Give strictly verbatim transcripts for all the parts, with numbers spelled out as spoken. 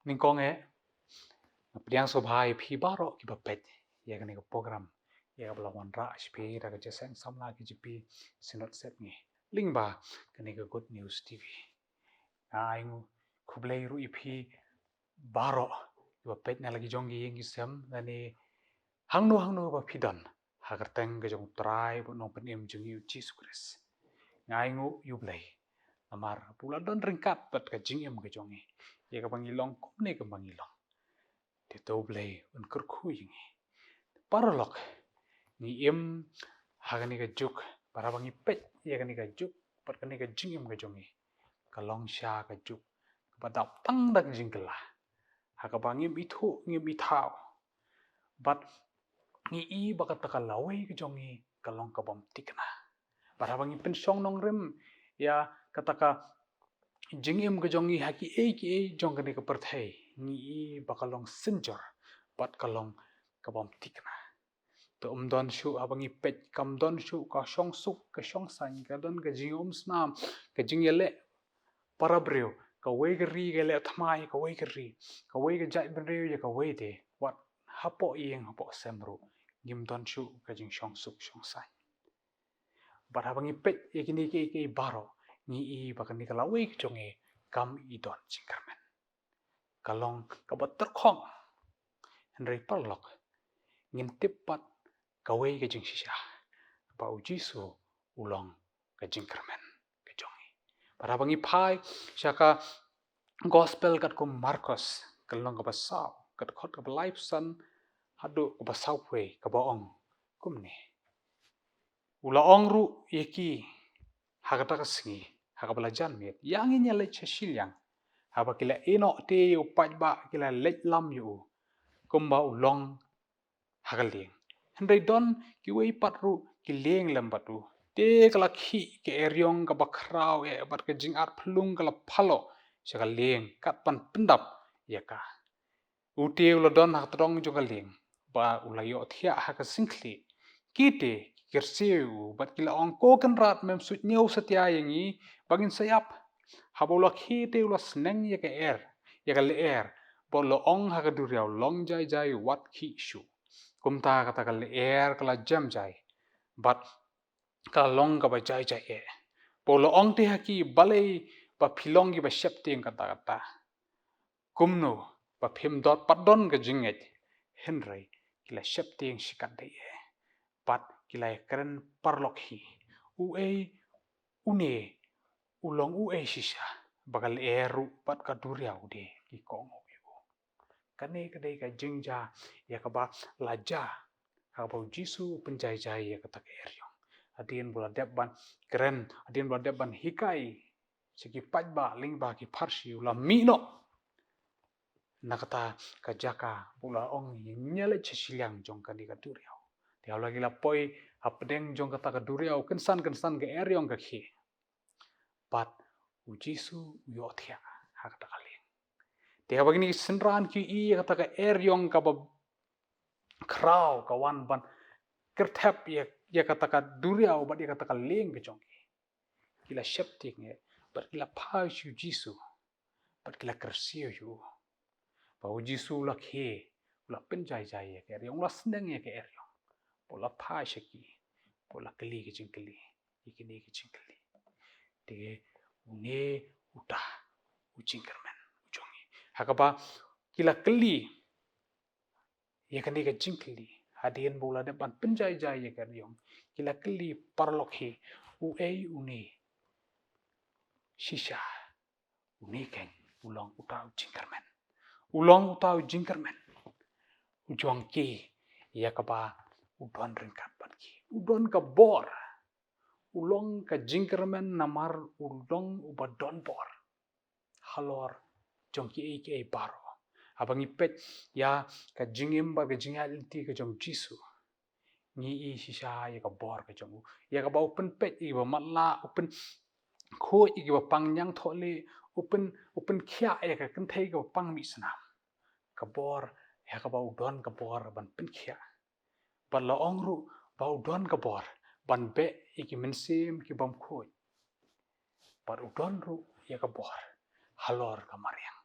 Nyngkong eh, nga pdiang sngewbha ïa phi baroh kiba peit ïa kane ka program, ïa kaba la wanrah sha phi da ka Jingïaseng Samla K J P Synod Sepngi lyngba kane ka Good News T V. Nga ai nguh khublei ruh ïa phi baroh kiba peit na la ki jong ki ïing ki sem, lane hangno hangno ba phi don, ha ka kyrteng ka jong U Trai bad U Nongpynim jong ngi U Jisu Khrist. Nga ai nguh ïa U Blei namar ba u la don ryngkat bad ka jingim ka jong ngi, ïa kaba ngi long kumne kumba ngi long. Te to U Blei un kyrkhu ïa ngi. Paralok, ngi im ha kane ka juk, bad haba ngi peit ïa kane ka juk bad kane ka jingim ka jong ngi, ka long shisha ka juk kaba dap tang da ka jingkylla, ha kaba ngim ithuh ngim ithaw. Bad ngi i ba kata ka lawei ka jong ngi ka long ka bym thikna. Bad haba ngi pynshong nongrim ïa kata ka jingim ka jong ngi ha kiei kiei jong kane ka pyrthei, ngi i ba ka long synjor bad ka long ka bym thikna. To ym don shuh, haba ngi peit kam don shuh ka shongsuk ka shongsaiñ, ka don ka jingumsnam, ka jingïaleh para briew, kawei ka ri ka leh thma ïa kawei ka ri, kawei ka jaitbynriew ïa kawei de, wat hapoh ïing hapoh sem ruh ngim don shuh ka jingshongsuk shongsaiñ. Bad haba ngi peit ïa kine kiei kiei baroh, ngi i ba kane ka lawei ka jong ngi kam i don jingkyrmen, ka long kaba tyrkhong. Hynrei paralok, ngin tip pat kawei ka jingshisha, ba U Jisu u long ka jingkyrmen ka jong ngi. Bad haba ngi phai sha ka Gospel katkum u Markos, ka lynnong kaba saw, ka dkhot kaba laiphew san haduh kaba sawphew wei, kaba ong kumne: U la ong ruh ïa ki ha kata ka sngi, ha kaba la jan miet, ïa ngin ïaleit sha shiliang. Haba ki la ïehnoh te ïa u paidbah, ki la leit lam ïa u, kumba u long ha ka lieng. Hynrei don kiwei pat ruh ki lieng lem bad u. Te ka la khih ka eriong kaba khraw eh bad ka jingarphyllung ka la phaloh sha ka lieng kat ban pyndap ïa ka. U te u la don ha ka tdong jong ka lieng, ba u la ïohthiah ha ka syngkhlieh. Ki te ki kyrsiew ïa u bad ki la ong: Ko Kynrad, mem suidñiew satia ïa ngi ba ngin sa ïap. Haba u la khie te u la sneng ïa ka er, ïa ka lyer, bad u la ong ha ka duriaw: Long jai jai, wat khih shuh. Kumta kata ka lyer ka la jem jai, bad ka la long kaba jai jai eh. Bad u la ong te ha ki: Balei ba phi long kiba sheptieng katta katta? Kumno ba phim don pat don ka jingngeit? Hynrei ki la sheptieng shikatdei eh, bad ki la ïakren paralok hi: Uei une, u long uei shisha, ba ka lyer ruh bad ka duriaw de ki kohnguh ïa u? Kane ka dei ka jingjia ïa kaba la jia ha kaba U Jisu u pynjai jai ïa kata ka eriong. Hadien ba u la dep ban kren, hadien ba u la dep ban hikai sha ki paidbah lyngba ki pharshi, u la mih noh na kata ka jaka ba u la ong: Ngin ïaleit sha shiliang jong kane ka duriaw. Te haba ki la poi hapdeng jong kata ka duriaw, kynsan kynsan ka eriong ka khie, bad U Jisu u ïohthiah ha kata ka lieng. Te haba kine ki synran ki i ïa kata ka eriong kaba khraw ka wan ban kyrthep ïa, ïa kata ka duriaw bad ïa kata ka lieng ka jong ki, ki la sheptieng eh, bad ki la phai sha U Jisu, bad ki la kyrsiew ïa u. Bad U Jisu u la khie, u la pynjai jai ïa ka eriong, u la sneng ïa ka eriong, bad u la phai sha ki, bad u la kylli ka jingkylli, ïa kine ki jingkylli. Te une uta u jingkyrmen u jong ngi, ha kaba ki la kylli ïa kane ka jingkylli, hadien ba u la dep ban pynjai jai ïa ka eriong, ki la kylli paralok hi: Uei une shisha? Une keiñ u long uta u jingkyrmen. U long uta u jingkyrmen u jong ki, ïa kaba u don ryngkat bad ki. U don ka bor. U long ka jingkyrmen namar u long uba don bor halor jong kiei kiei baroh. Haba ngi peit ïa ka jingim bad ka jingïaid lynti ka jong U Jisu, ngi i shisha ïa ka bor ka jong u, ïa kaba u pynpeit ïa kiba matlah, u pynkhuid ïa kiba pang ñiangthohlieh, u pyn, u pynkhiah ïa ka kynthei kaba pang mih snam. Ka bor, ïa kaba u don ka bor ban pynkhiah. Bad la ong ruh ba u don ka bor ban beh ïa ki mynsiem ki bymkhuid. Bad u don ruh ïa ka bor halor ka mariang.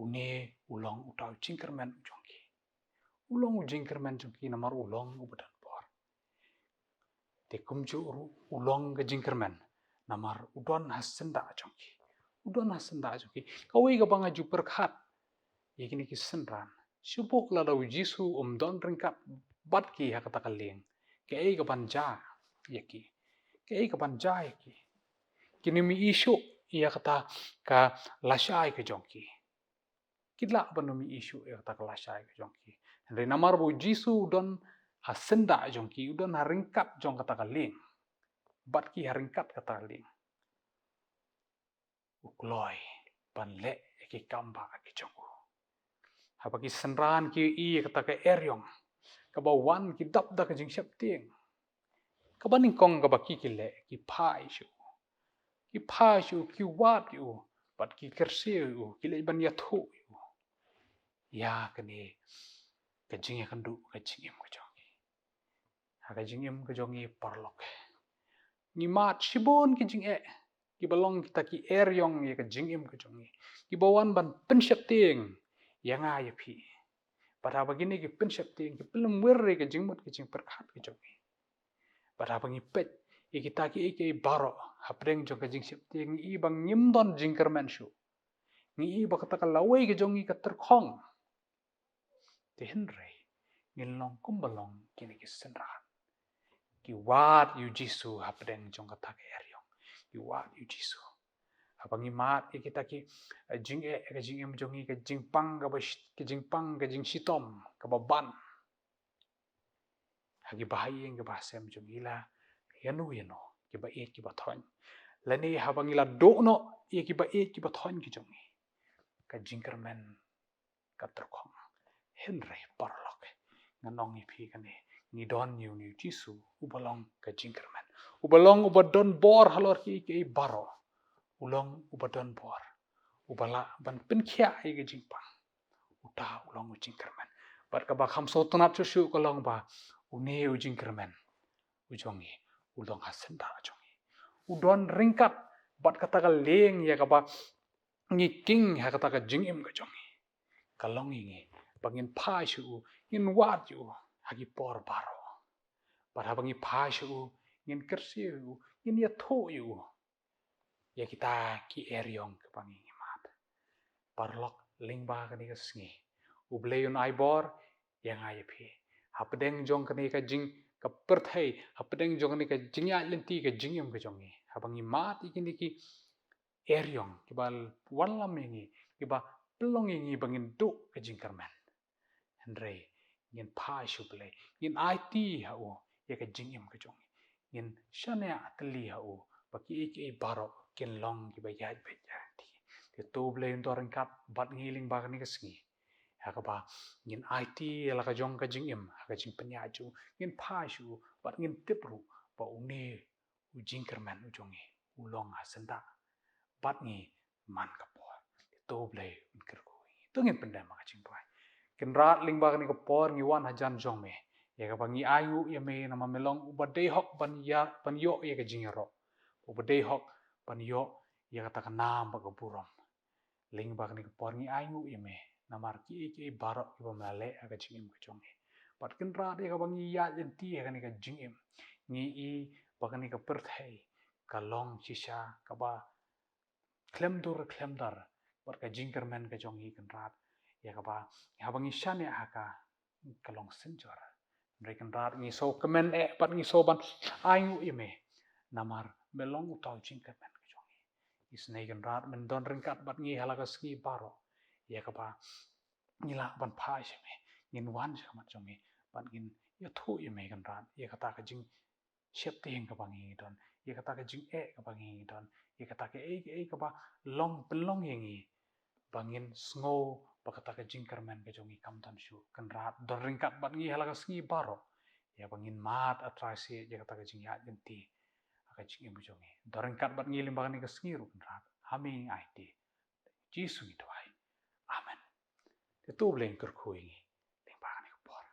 Une u long uta u jingkyrmen u jong ki. U long u jingkyrmen jong ki namar u long uba don bor. Te kumjuh ruh u long ka jingkyrmen namar u don ha syndah jong ki. U don ha syndah jong ki. Kawei kaba nga ju pyrkhat ïa kine ki synran. Shu bok lada u Jisu um don ryngkat bad ki ha kata ka lieng, kaei kaban jia ïa ki? Kaei kaban jia ïa ki? Kin ym ïohi shuh ïa kata ka lashai ka jong ki. Ki lah ban ym ïohi shuh ïa kata ka lashai ka jong ki. Hynrei namar ba u Jisu u don ha syndah jong ki, u don ha ryngkat jong kata ka lieng, bad ki ha ryngkat kata ka lieng, u kloi ban leh ïa ki kam ba ki jong u. Haba ki synran ki ïohi ïa kata ka eriong kaba wan, ki dap da ka jingsheptieng kaba nyngkong kaba ki, ki leh, ki phai sha u. Ki phai sha u, ki wad ïa u, bad ki kyrsiew ïa u, ki leit ban ïathuh ïa u ïa kane ka jingïakynduh ka jingim ka jong ki. Ha ka jingim ka jong ngi paralok, ngi mad shibun ki jingeh kiba long kita ki eriong ïa ka jingim ka jong ngi, kiba wan ban pynsheptieng ïa nga ïa phi. Bad haba kine ki pynsheptieng, ki pynlymwir ïa ka jingmut ka jingpyrkhat ka jong ngi. Bad haba ngi peit ïa kita kiei kiei baroh hapdeng jong ka jingsheptieng, ngi i ba ngim don jingkyrmen shuh. Ngi i ba kata ka lawei ka jong ngi ka tyrkhong. Te hynrei ngin long kumba long kine ki synran. Ki wad ïa u Jisu hapdeng jong kata ka eriong. Ki wad ïa u Jisu. Haba ngi mad ïa kita ki, eh, jingeh, ka jingim jong ngi, ka jingpang kaba shi-, ka jingpang, ka jingshitom kaba ban, ha ki bahaïing ki bahasem jong ngi, la ïano ïano kiba ïeit kiba thoiñ, lane haba ngi la duh noh ïa kiba ïeit kiba thoiñ ki jong ngi, ka jingkyrmen ka tyrkhong. Hynrei paralok, ngan ong ïa phi kane, ngi don ïa une u Jisu uba long ka jingkyrmen, uba long uba don bor halor kiei kiei baroh. U long uba don bor, uba lah ban pynkhiah ïa ka jingpang. Uta u long u jingkyrmen. Bad kaba kham sngewtynnat shuh shuh ka long ba une u jingkyrmen u jong ngi u long ha syndah jong ngi. U don ryngkat bad kata ka lieng ïa kaba ngi king ha kata ka jingim ka jong ngi. Ka long ïa ngi ba ngin phai sha u, ngin wad ïa u ha ki por baroh. Bad haba ngi phai sha u, ngin kyrsiew ïa u, ngin ïathuh ïa u ïa kita ki eriong kiba ngi, ngi mad. Paralok, lyngba kane ka sngi, U Blei un ai bor ïa nga ïa phi. Hapdeng jong kane ka jing, ka pyrthei, hapdeng jong kane ka jingïaid lynti ka jingim ka jong ngi, haba ngi mad ïa kine ki eriong kiba wallam ïa ngi, kiba pynlong ïa ngi ba ngin duh ka jingkyrmen. Hynrei ngin phai sha U Blei, ngin aiti ha u ïa ka jingim ka jong ngi. Ngin shaniah tylli ha u ba kiei kiei baroh kin long kiba ïaid beit ïaid lynti. Te to U Blei un don ryngkat bad ngi lyngba kane ka sngi, ha kaba ngin aiti ïa la ka jong ka jingim ha ka jingpynïaid jong u. Ngin phai sha u bad ngin tip ruh ba une u jingkyrmen u jong ngi u long ha syndah bad ngi man ka por. Te to U Blei un kyrkhu ïa ngi. To ngin pyndem ha ka jingduwai. Kynrad, lyngba kane ka por ngi wan hajan jong me, ïa kaba ngi ainguh ïa me namar me long uba dei hok ban ïa, ban ïoh ïa ka jingïaroh, uba dei hok ban ïoh ïa kata ka nam bad ka burom. Lyngba kane ka por ngi ainguh ïa me namar kiei kiei baroh kiba me la leh ha ka jingim ka jong ngi. Bad Kynrad, ïa kaba ngi ïaid lynti ha kane ka jingim, ngi i ba kane ka pyrthei ka long shisha kaba khlem dur khlem dar bad ka jingkyrmen ka jong ngi, Kynrad, ïa kaba haba ngi shaniah ha ka, ka long synjor. Hynrei Kynrad, ngi sngewkmen eh bad ngi sngewbha ban ainguh ïa me namar me long uta u jingkyrmen ka jong ngi. Isynei Kynrad, men don ryngkat bad ngi ha la ka sngi baroh, ïa kaba ngi lah ban phai sha me, ngin wan sha khmat jong me bad ngin ïathuh ïa me, Kynrad, ïa kata ka jingsheptieng kaba ngi ngi don, ïa kata ka jingeh kaba ngi ngi don, ïa kata kaei kaei kaba long pynlong ïa ngi ba ngin sngew ba kata ka jingkyrmen ka jong ngi kam don shuh. Kynrad, don ryngkat bad ngi ha la ka sngi baroh, ïa ba ngin mad, A Trai Ïaid, ïa kata ka jingïaid lynti ha ka jingim ka jong ngi. Don ryngkat bad ngi lyngba kane ka sngi ruh, Kynrad. Ha me ngi aiti. Jisu ngi duwai. Amen. Te to U Blei un kyrkhu ïa ngi lyngba kane ka por.